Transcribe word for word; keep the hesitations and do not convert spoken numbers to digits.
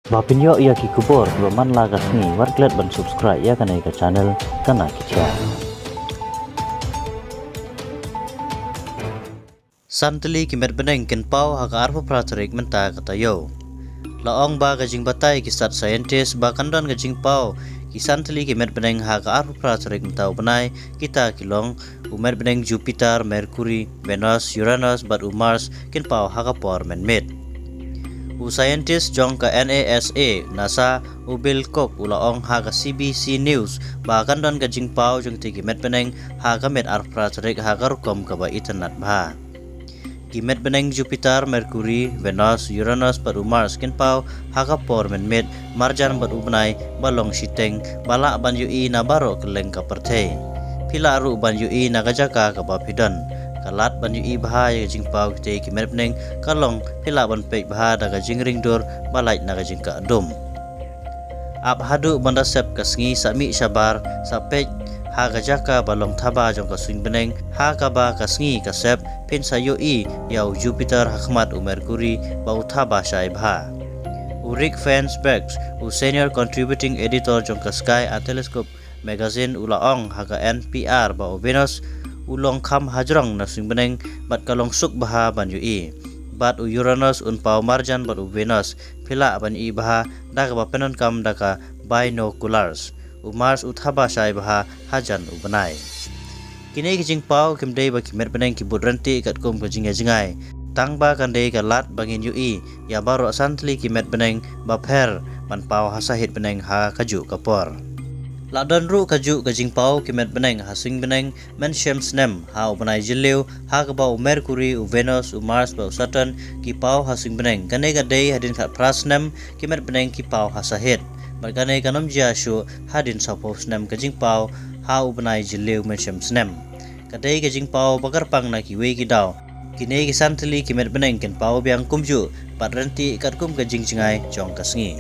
Ba pynïoh ïa ki khubor kiba man la ka sngi, wat klet ban subscribe ïa kane ka channel Kana Ki Khia. San tylli ki met bneng kin paw ha ka arphew phra tarik mynta ka taïew. La ong ba ka jingbatai ki sat scientist ba kan don ka jingpaw ki san tylli ki met bneng ha ka arphew phra tarik mynta u bnai, kita ki long u met bneng Jupiter, Mercury, Venus, Uranus bad u Mars kin paw ha ka por mynmiet. U scientist jong ka NASA, NASA, u Bill Cook, u la ong ha ka C B C News ba kan don ka jingpaw jong kitei ki met bneng ha ka miet arphew phra tarik ha ka rukom kaba itynnad bha. Ki met bneng Jupiter, Mercury, Venus, Uranus bad u Mars kin paw ha ka por mynmiet, marjan bad u bnai ba long shiteng, ba lah ban ïohi na baroh kylleng ka pyrthei. Phi lah ruh ban ïohi na ka jaka kaba phi don. Ka lad ban ïohi bha ïa ka jingpaw kitei ki met bneng ka long phi lah ban peit bha da ka jingring dur ba lait na ka jingkah dum. Ap haduh ban da sep ka sngi, sa mih shabar, sa peit ha ka jaka ba long thaba jong ka suiñ bneng, ha kaba ka sngi ka sep, phin sa ïohi ïa u Jupiter ha khmat u Mercury ba u thaba shai bha. U Rick Fensberg, u senior contributing editor jong ka Sky, a Telescope magazine, u la ong ha ka N P R ba u Venus u long kham hajrong na suiñ bneng bad ka long suk bha ban ïohi. Bad u Uranus un paw marjan bad u Venus, phi lah ban ïohi bha da kaba pyndonkam da ka binoculars. U Mars u thaba shai bha hajan u bnai. Kine ki jingpaw kim dei ba ki met bneng ki bud ryntih katkum ka jingïajngai, tang ba kan dei ka lad ba ngin ïohi ïa baroh san tylli ki met bneng bapher ban paw ha sahit bneng ha kajuh ka por. La don ruh kajuh ka jingpaw ki met bneng ha suiñ bneng mynshem snem ha u bnai Jylliew, ha kaba u Mercury, u Venus, u Mars bad u Saturn ki paw ha suiñ bneng. Kane ka dei hadien khatphra snem ki met bneng ki paw ha sahit. Bad kane kan ym jia shuh hadien sawphew snem ka jingpaw ha u bnai Jylliew mynshem snem. Ka dei ka jingpaw ba kyrpang na kiwei ki daw. Kine ki san tylli ki met bneng kin paw biang kumjuh bad ryntih katkum ka jingjngai jong ka sngi.